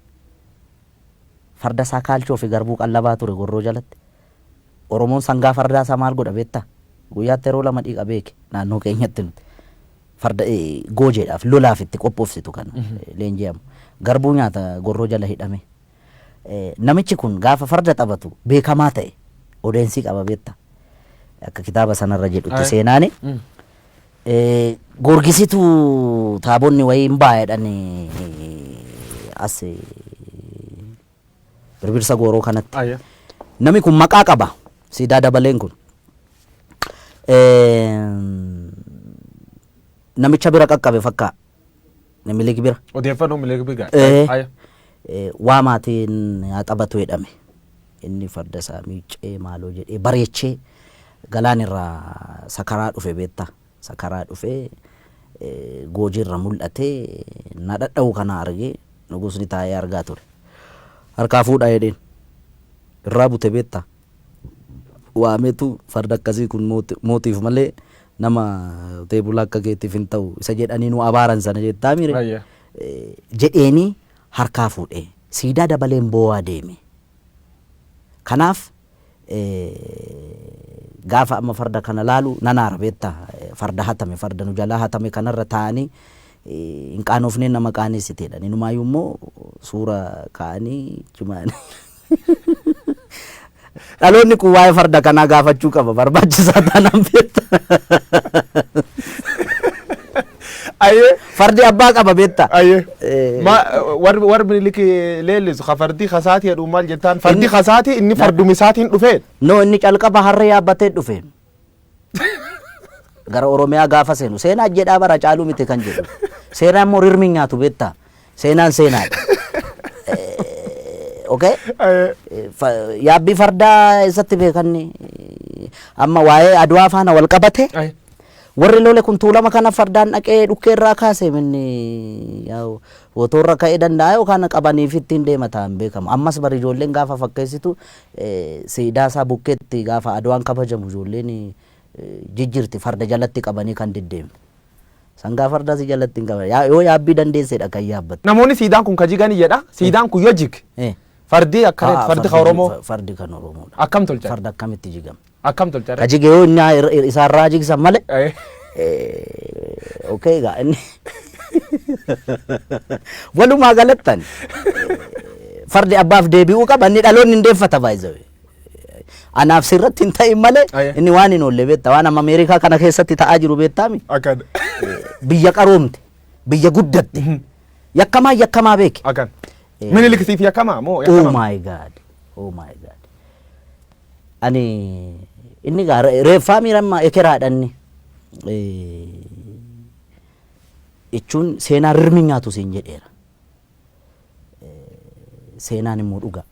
Farda isaa kaalchoo fi garbuu qallabaa ture gorroo jalatti. Oromoon sangaa fardaa isaa maal godha beektaa? Guyyaatti yeroo lama dhiqa beeke naannoo keenyatti nuti. Farda goojeedhaaf lolaaf itti qophoofsitu kana leenji'amu. Garbuu nyaata gorroo jala hidhame. Namichi kun gaafa farda taphatu beekamaa ta'e odeensii qaba beektaa? Akka kitaaba sanarra jedhutti seenaani. Goorgisitu taabonni wayii hin ba'a jedhani as Birbirsa Gooroo kanatti. Namni kun maqaa qaba. Siidaa Dabaleen kun. Namicha bira qaqqabe fakkaa. Minilik bira. Odeeffannoo Minilik bira. Waa maatiin haa taphatu jedhame. Inni farda isaa miiccee maaloo jedhee bareechee galaan irraa sakaraa dhufe beektaa. Sakaraa dhufee goojii irra mul'atee na dhadha'u kana argee nugusni taa'ee argaa ture. Harkaa fuudhaa jedheen. Irraa bute beektaa. Waametu farda akkasii kun mootiif malee nama teebula akka keetiif hin ta'u isa jedhanii nu abaaran sana jettaa mire. Jedheenii harkaa fuudhee Siidaa Dabaleen boo'aa deeme. Kanaaf gaafa amma farda kana laalu nan aara beektaa, farda hatame, farda nu jalaa hatame kanarra taa'anii hin qaanofneen nama qaaneessiteedha. Inumaayyuu immoo suura kaa'anii jimaan dhaloonni kun waa'ee farda kanaa gaafachuu qaba barbaachisaa taanaan beektaa. Ayyee. Fardi abbaa qaba beektaa. Ayyee. Ma warri warri Minilik leellisu ka fardi kasaati jedhu maal jettaan fardi kasaati inni fardumi isaatiin dhufee. No, inni calqaba harree yaabbatee dhufe. Gara Oromiyaa gaafa seenu seenaa jedhaa bara caaluu miti kan jedhu. Seenaa immoo rirmi nyaatu beektaa. Seenaan seenaadha. Okay? Yaabbii fardaa eessatti beekanni amma waa'ee Adwaa faana wal qabate. Warri lole kun Tuulama kana fardaan dhaqee dhukkee irraa kaase minni yaa'u wotoorra ka'ee danda'a yookaan qabaniif ittiin deema ta'an beekamu. Ammas bari ijoolleen gaafa fakkeessitu siidaa isaa bukkeetti gaafa Adwaan kabajamu ijoolleen jijjiirti farda jalatti qabanii kan deddeemu. Sangaa fardaa si jalatti hin qaban. Yoo yaabbii dandeessedha kan yaabbattu. Namoonni siidaan kun ka jigani jedha. Siidaan kun yoo jig. Fardi akka fardi ka Oromoo. Fardi kan Oromoodha. Akkam tolchan? Farda akkamitti jigama? Akkam tolchan? Ka jige yoo inni isaarraa jigsan malee. Okay egaa inni walumaa galattan fardi abbaaf deebi'uu qaba, inni dhaloonni hin deeffata baay'ee. Anaaf sirratti hin ta'in malee inni waan hin oolle beekta, waan amma Ameerikaa kana keessatti ta'aa jiru beektaami. Akkan. Biyya qaroomte, biyya guddatte, yakkamaa yakkamaa beeke. Akkan. Minilik siif yakkamaa moo Oh yakkamaa? my God. Oh my God. Ani inni gaa reeffaa miiramma ekeraadha inni. Jechuun seenaa rirmi nyaatu siin jedheera. Seenaan immoo dhugaa.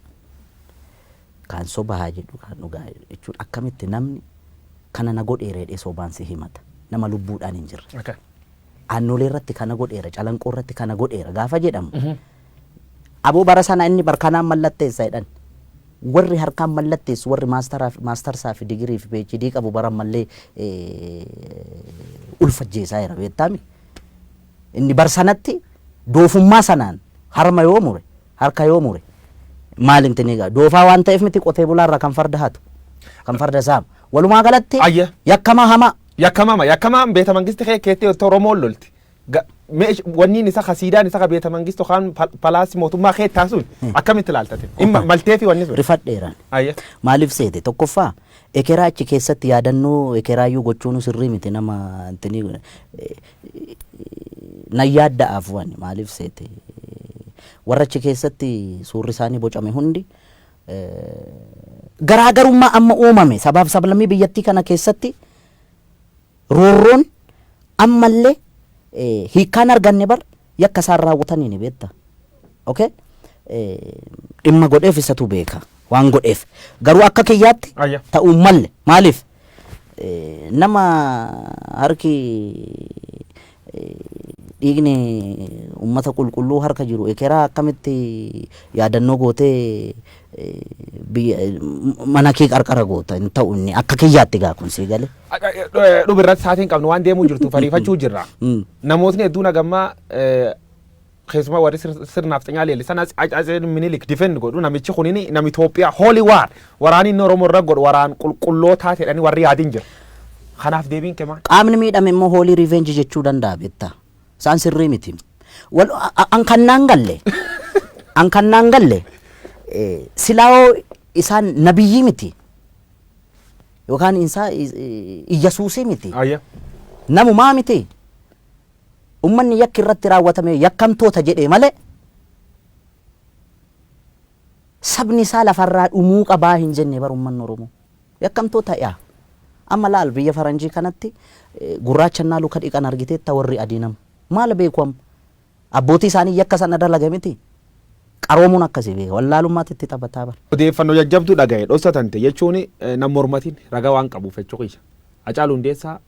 Kaan soba haa jedhu, kaan dhugaa jedhu, jechuun akkamitti namni kana na godheera jedhee sobaan si himata, nama lubbuudhaan hin jirre. Aannolee irratti kana godheera, Calanqoo irratti kana godheera gaafa jedhamu. Aboo bara sana inni barkanaan mallatteessa jedhan. Warri harkaan mallatteessu, warri maastarsaa fi digirii fi PhD qabu bara ammallee ulfajjeessaa jira beektaami. Inni bar sanatti doofummaa sanaan harma yoo mure, harka yoo mure, maal inti ni doofaa waan ta'eef miti qotee bulaarraa kan farda hatu, kan farda saamu. Walumaa galatti yakkamaa hamaa. Yakkamama yakkamaan beeta mangisti kee keettee Oromoon lolti. Wanniin isa ka siidaan isa ka beeta mangisti yookaan palaasii mootummaa kee taasuun akkamitti ilaaltate? Dhimma maltee fi wanni sun. Rifadheeraan. Maaliif seete? Tokkoffaa, ekeraa achi keessatti yaadannoo ekeraayyuu gochuun sirrii miti, nama intini nan yaadda'aaf wani. Maaliif seete? Warra achi keessatti suurri isaanii bocame hundi garaagarummaa amma uumame sabaaf sablammii biyyattii kana keessatti roorroon ammallee hiikkaan arganne bar yakka isaan raawwatanii ni beekta. Okay? Dhimma godheef isatu beeka waan godheef. Garuu akka kiyyaatti ta'uu malle. Maaliif? Nama harki dhiigni uummata qulqulluu harka jiru ekeraa akkamitti yaadannoo gootee biyya mana kee qarqara goota? Hin ta'u inni akka kiyyaatti gaa kun sii galee. Dhubi irratti sa'aatiin qabnu waan deemuu jirtu fariifachuu jirra. Namootni hedduun hagammaa Keessumaa warri sirnaaf xinyaa leellisan Atsee Minilik defend godhu. Namichi kunini nama Itoophiyaa, holy war waraanni inni Oromoo irra godhu waraan qulqullootaa jedhanii warri yaadin jira. Kanaaf deebiin kee maal? Qaamni miidhame immoo holy revenge jechuu danda'a, beektaa. Isaan sirrii miti. Wal an kan naan galle an kan naan galle silaa'oo isaan nabiyyii miti yookaan insaa Iyyasuusii miti. Namumaa miti. Ummanni yakki irratti raawwatame yakkamtoota jedhee malee sabni isaa lafarraa dhumuu qabaa hin jenne bar ummanni Oromoo. Yakkamtoota yaa. Amma laal, biyya faranjii kanatti gurraacha luka dhiqan argiteetta warri adii nama. Maal beeku amma? Abbootii isaanii yakka sana dalaga miti. Qaroomuun akkasii beeka. Wallaalummaatti itti taphataa bara. Odeeffannoo jajjabduu dhagaye dhoksatante jechuun nam mormatiin ragaa waan qabuuf jechuu kiyya. Hacaaluu Hundeessaa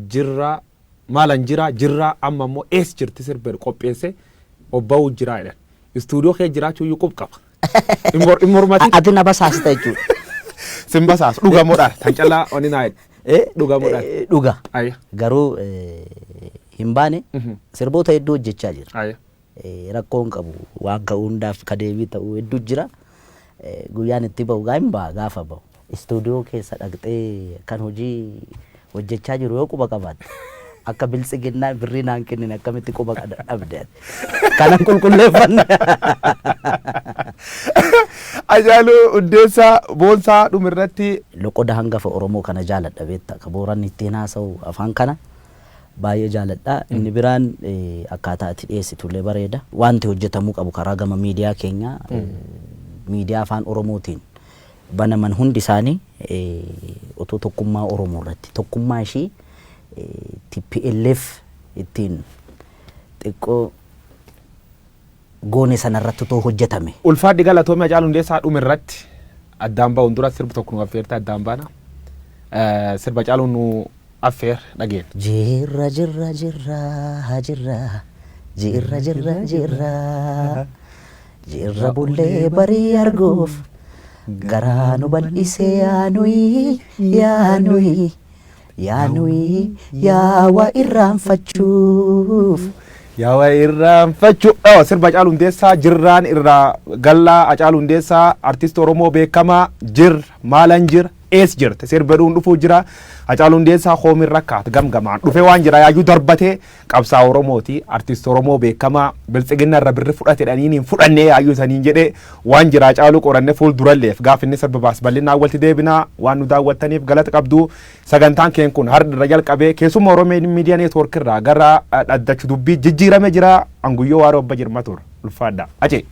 jirraa maalan jira jirraa, amma immoo ees jirti sirba qopheesse obba'uu jiraa jedhan. Istuudiyoo kee jiraachuu iyyuu qub qaba. Hin mormatiin. Ati na basaasta jechuudha. Sin basaasu, dhugamoodhaan tan callaa oni naa jedhe. Dhugamoodhaan. Dhuga. Garuu hin baane, sirboota hedduu hojjechaa jira. Rakkoo hin qabu, waan ka'uu hundaaf ka deebii ta'uu hedduu jira. Guyyaan itti ba'u gaa hin ba'a gaafa ba'u. Istuudiyoo keessa dhaqxee kan hojii hojjechaa jiru yoo quba qabaatte, akka biltsiginnaa birrii naan kennine akkamitti quba dhabde ati? Kanan qulqulleeffanne. Hacaaluu Hundeessaa Boonsaa, dhumirratti. Loqoda hangafa Oromoo kana jaaladha, beektaa, ka Booranni ittiin haasa'u afaan kana baay'ee jaaladha. Inni biraan akkaataa ati dhiyeessitullee bareeda. Wanti hojjetamuu qabu karaa gama miidiyaa keenyaa, miidiyaa afaan Oromootiin banaman hundi isaanii otoo tokkummaa Oromoo irratti, tokkummaa ishii TPLF ittiin xiqqoo goone sanarratti otoo hojjetame. Ulfaadhi, galatoomii. Hacaaluu Hundeessaa, dhumirratti addaan ba'uun dura sirbi tokko nu affeerte addaan baana. Sirba Hacaaluu nu affeer dhageenya. Jirra, jirra, jirra, jirra, jirra, jirra, jirra, jirra, bullee barii arguuf garaa nu bal'isee, yaanuyi yaanuyi yaanuyi yaawaa irraanfachuuf. Yaawaa irraanfachuu. Sirba Hacaaluu Hundeessaa jirraan irraa gallaa. Hacaaluu Hundeessaa, artist Oromoo beekamaa, jir maalan jira ees jirte sirba dhuun dhufuu jira. Hacaaluu Hundeessaa hoomin rakkaat gamgamaan dhufe waan jira yaayyuu darbatee qabsaa Oromooti, artist Oromoo beekamaa biltsiginna irra birri fudhate dhaniin hin fudhannee yaayyuu saniin jedhee waan jira. Hacaaluu qoranne fuulduralleef gaaf inni sirba baas bal'inaan walitti deebinaa. Waan nu daawwattaniif galata qabdu. Sagantaan keen kun har'a irra jalqabee keessummaa Oromoo Miidiyaa Neetwoork irraa gara dhaddachu dubbii jijjiirame jira. Anguyyoo Waaroo Abba Jirma ture, ulfaadha. Acee.